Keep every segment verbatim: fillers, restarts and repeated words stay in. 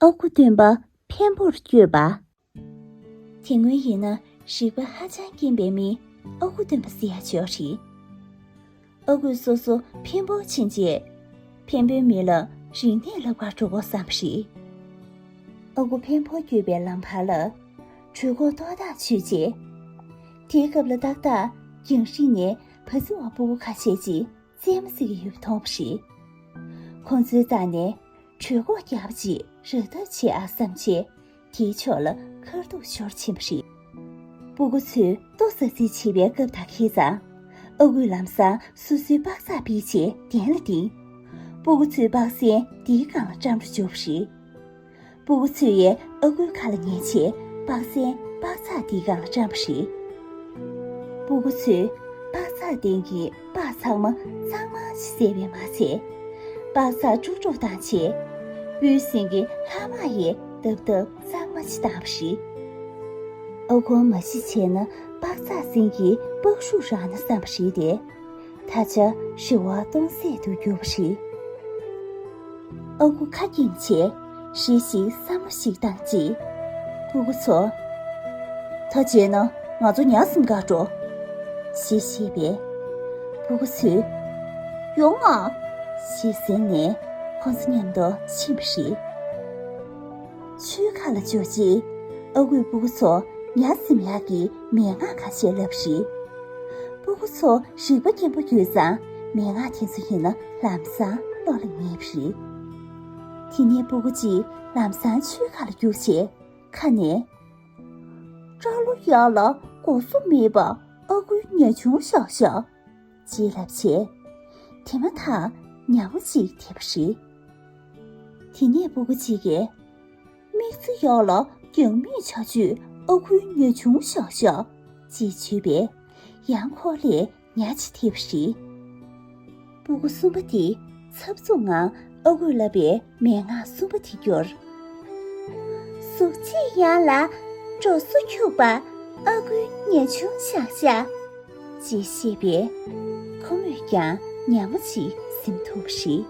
ཨ་ཁུ་སྟོན་པ་འཕན་པོར་བསྐྱོད་པ། དེ་སྔོན་ཡིན་ན་རིག་པ་ཧ་ཅང་དཀྱིན་པའི་མི་ཨ་ཁུ་སྟོན་པ་ཟེར་ཡ་ཅིག་ཡོད་རེད། ཨ་ཁུས་སོ་སོ་འཕན་པོར་ཕྱིན་རྗེས། འཕན་པོའི་མི་ལ་རིག་གནས་བསླབ་གར་འགྲོ་དགོས་བསམ་པ་རེད། ཨ་ཁུ་འཕན་པོར་བསྐྱོད་པའི་ལམ་བར་ལ། གྲོད་ཁོག་ཏོག་ཏག་ཆོད་རྗེས། དེའི་སྐབས་ལ་ཏག་ཏག་རྒྱང་རིང་ནས་བ་ཙི་བ་སྤུ་གུ་ཁ་ཤས་ཀྱིས་རྩེད་མོ་རྩེ་གི་ཡོད་པ་མཐོང་བ་རེད། ཁོང་ཚོའི་རྩ་ནས་གྲོད་ཁོག་རྒྱགས་པ་ཅིག་རག་ཐབས་བྱེད་ཨ་བསམ་བྱས། དེའི་ཕྱོགས་ལ་ཁ་ཐུག་ཤོར་ཕྱིན་པ་རེད། སྤུ་གུ་ཚོས་ལྟོ་ཟ་རྩིས་བྱེད་པའི་སྐབས་དང་ཁེལ་ཙང་། ཨ་ཁུས་ལམ་སང་སོ་སོའི་པགས་ཚག་ཕུད་བྱས་གདན་ལ་བཏིང་། སྤུ་གུ་ཚོས་པགས་སེན་དེའི་སྒང་ལ་བཀྲམ་རུ་བཅུག་པ་རེད། སྤུ་གུ་ཚོས་ཡས་ཨ་ཁུའི་ཁ་ལ་ཉན་བྱས་པགས་སེན་པགས་ཚག་དེའི་སྒང་ལ་བཀྲམ་པ་རེད། སྤུ་གུ་ཚོས་པགས་ཚག་སྟེང་གི་པགས་ཚང་མ་གཙང་མ་ཞིག་བཟས་པས་མ་ཚད། པགས་ཚག་དཀྲུག་དཀྲུག་བཏང་བྱས། སྤུའི་སེང་གེ་ལྷག་མ་ཡིས་བརྡབ་བརྡབ་གཙང་མ་ཞིག་བཏང་བ་རེད། ཨ་ཁུ་མ་ཤི་བྱས་ན་པགས་ཚག་སེང་གེའི་པགས་ཤུགས་རག་ན་བསམ་པ་རེད་དེ། ད་ཆ་རེ་བ་སྟོང་ཟད་དུ་གྱུར་པ་རེད། ཨ་ཁུ་ཁ་སྐྱེངས་བྱས་རེ་ཞིག་བསམ་བློ་ཞིག་བཏང་རྗེས། སྤུ་གུ་ཚོ། ད་བྱས་ན་ང་ཚོ་ཉ་ཟིན་ག་འགྲོ། ཞེས་བཤད་པས། སྤུ་གུ་ཚོས། ཡོང་ང་། ཞེས་ཟེར་ནས་ཁོང་ཚོ་མཉམ་དུ་ཕྱིན་པ་རེད། ཆུའི་ཁ་ལ་འབྱོར་རྗེས། ཨ་ཁུས་སྤུ་གུ་ཚོ་ཉ་ཟིན་ཡག་གི་མན་ངག་ཁ་ཤས་བསླབས་པ་རེད། སྤུ་གུ་ཚོ་རིག་པ་སྐྱེན་པོ་ཡོད་ཙང་མན་ངག་དེ་ཚོ་ཡིན་ན་ལམ་སང་བློ་ལ་ངེས་པ་རེད། དེ་ནས་སྤུ་གུ་གཅིག་ལམ་སང་ཆུའི་ཁ་ལ་རྒྱུགས་བྱས་ཁ་ནས། སྐྲ་ལོ་ཡག་ལ་དགོས་སུ་མེད་པ་ཨ་ཁུའི་ཉ་ཆུང་ཤག་ཤག་ཅེས་ལབ་བྱས། དེ་མ་ཐག་ཉ་མོ་གཅིག་ཐེབས་པ་རེད། དེ་ནས་སྤུ་གུ་གཅིག་གིས། མིག་རྩེ་ཡག་ལ་རྒྱང་མིག་ཆ་ཆོད་ཨ་ཁུའི་ཉ་ཆུང་ཤག་ཤག་ཅེས་བརྗོད་པས། ཡང་ཁོ་ལས་ཉ་གཅིག་ཐེབས་པ་རེད། སྤུ་གུ་གསུམ་པ་དེ་འཚབ་འཚུབ་ངང་ཨ་ཁུས་བསླབས་པའི་མན་ངག་གསུམ་པ་དེ་བསྐྱུར། གཟུགས་བྱད་ཡག་ལ་འགྲོ་སོ་འཁྱུག་པ་ཨ་ཁུའི་ཉ་ཆུང་ཤག་ཤག་ཅེས་བཤད་པས། ཁོ་མོས་ཀྱང་ཉ་མོ་ཅིག་ཟིན་ཐུབ་པ་རེད།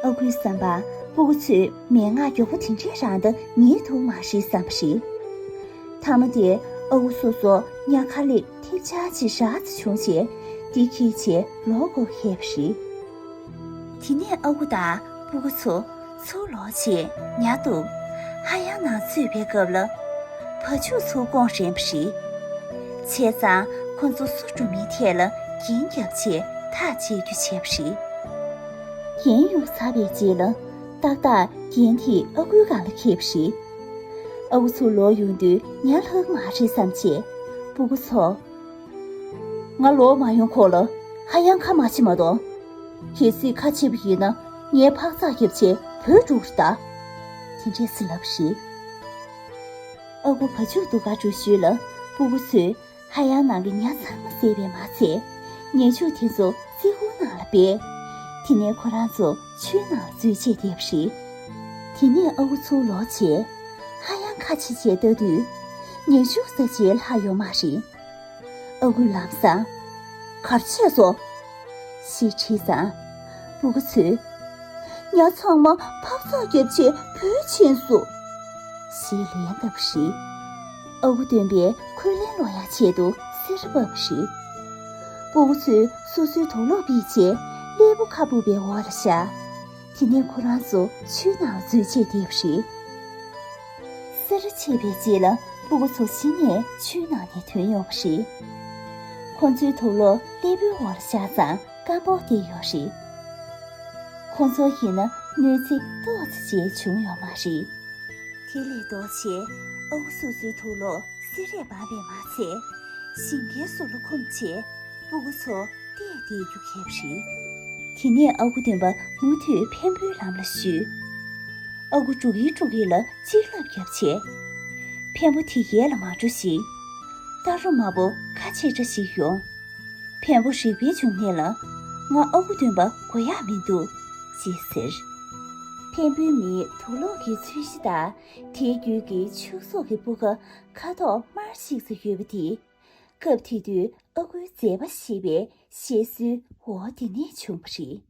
ཨ་ཁུའི་བསམ་པར་སྤུ་གུ་ཚོས་མན་ངག་མགྱོགས་པོ་དེ་འདྲའི་རང་ད་ཉན་ཐུབ་མ་རེད་བསམ་པ་རེད། མཐའ་མ་དེར་ཨ་ཁུ་སོ་སོ་ཉ་ཁ་ལེབ་ཐེབས་ཆག་ཅིག་རག་ཙམ་བྱུང་བྱས་དེ་འཁྱེར་བྱས་ལོག་དགོས་ཁེལ་བ་རེད། དེ་ནས་ཨ་ཁུ་དང་སྤུ་གུ་ཚོ་ཚུར་ལོག་བྱས་ཉ་བཏུབ། ཧ་ཡང་ནང་ཚུད་པའི་སྐབས་ལ། བ་ཕྱུགས་ཚུར་དགོང་རན་པ་རེད། བྱས་ཙང་ཁོ་ཚོ་སུ་འགྲོ་མིན་ཐད་ལ་རྒྱན་བརྒྱབ་བྱས་ཐག་བཅད་རྒྱུ་བྱས་པ་རེད། རྒྱན་ཡོངས་ཚར་བའི་རྗེས་ལ་ཏག་ཏག་རྒྱན་དེ་ཨ་ཁུའི་སྒང་ལ་འཁེལ་བ་རེད། ཨ་ཁུ་ཚུར་ལོག་ཡོང་དུས་ཉ་ལྷག་མ་རེད་བསམ་བྱས། སྤུ་གུ་ཚོ། ང་ལོག་མ་ཡོང་གོང་ལ་ཧ་ཡང་ཁ་མ་ཕྱེ་མ་གཏོང་། གལ་སྲིད་ཁ་ཕྱེ་བ་ཡིན་ན་ངའི་འཕག་འཚག་བརྒྱབ་བྱས་བྲོས་འགྲོ་གི་རེད་ད། དེ་འདྲས་སེ་ལབ་པ་རེད། ཨ་ཁུ་བ་ཕྱུགས་འདུག་ག་འགྲོ་ཤུལ་ལ་སྤུ་གུ་ཚོས་ཧ་ཡང་ནང་གི་ཉ་ཚང་མ་བཟས་པས་མ་ཚད། ཉ་ཕྱུགས་དེ་ཚོ་རྩི་ཁུང་ནང་ལ་སྦས། དེ་ནས་ཁོ་རང་ཚོ་ཆུའི་ནང་ལ་འཛུལ་བྱས་བསྡད་པ་རེད། དེ་ནས་ཨ་ཁུ་ཚུར་ལོག་བྱས། ཧ་ཡང་ཁ་ཕྱེ་བྱས་ལྟ་དུས། ཉ་ཕྱུགས་ཟ་བྱས་ལྷག་ཡོད་མ་རེད། ཨ་ཁུས་ལམ་སང་། ག་རེ་བྱས་སོང་། ཞེས་དྲིས་ཙང་། སྤུ་གུ་ཚོས། ཉ་ཚང་མ་འཕག་འཚག་བརྒྱབ་བྱས་བྲོས་ཕྱིན་སོང་། ཞེས་ལན་བཏབ་པ་རེད། ཨ་ཁུ་སྟོན་པས་ཁོའི་ལན་སློག་ཡག་ཆེད་དུ་སེར་བབས་པ་རེད། སྤུ་གུ་ཚོས་སོ་སོའི་དུག་ལོག་ཕུད་བྱས་ཀླད་པ་ཁ་སྦུབ་པའི་འོག་ལ་བཞག་དེ་ནས་ཁོ་རང་ཚོ་ཆུའི་ནང་འཛུལ་བྱས་བསྡད་པ་རེད། སེ་ར་ཕྱེད་པའི་རྗེས་ལ་སྤུ་གུ་ཚོ་གཞི་ནས་ཆུའི་ནང་ནས་ཐོན་ཡོང་བ་རེད། ཁོ་ཚོའི་དུག་ལོག་ཀླད་པའི་འོག་ལ་བཞག་ཙང་སྐམ་པོ་བསྡད་ཡོད་རེད། ཁོ་ཚོ་ཡིན་ན་གནོད་འཚེ་ཏོག་ཙམ་ཅིག་བྱུང་ཡོད་མ་རེད། དེ་ལས་ལྡོག་བྱས་ཨ་ཁུ་སོ་སོའི་དུག་ལོག་སེ་རས་སྦངས་པས་མ་ཚད། ཞིང་ཁའི་ཟུར་ལ་འཁུམས་བྱས་སྤུ་གུ་ཚོ་བལྟས་བསྡད་རྒྱུ་གལ་པོ་རེད། དེ་ནས་ཨ་ཁུ་སྟོན་པ་མུ་མཐུད་འཕན་པོའི་ལམ་ལ་བཞུད། ཨ་ཁུ་འགྲོ་གིན་འགྲོ་གིན་ལ་གཅིག་ལབ་བརྒྱབ་བྱས། འཕན་པོ་དེ་ཡས་ལ་མ་འགྲོ་ཞིག་རྟ་རོ་མ་བོ་ཁ་ཕྱེ་འདྲ་ཞིག་ཡོང་། འཕན་པོ་རིག་པའི་འབྱུང་གནས་ལ། ང་ཨ་ཁུ་སྟོན་པ་དགོས་ཡག་མི་འདུག་ཅེས་ཟེར། འཕན་པོའི་མིག་དུག་ལོག་གི་ཚོས་གཞི་དང་དེའི་རྒྱུད་ཀྱི་ཕྱུགས་ཟོག་གི་སྤུ་ཁ་ཁ་དོག་དམར་ཞིག་ཏུ་ཡོད་པ་དེ། སྐབས་དེ་དུས་ཨ་ཁུའི་མཛད་པ་ཞེས་པའི་བཤད་སྲོལ་འོ་དེ་ནས་བྱུང་བ་རེད།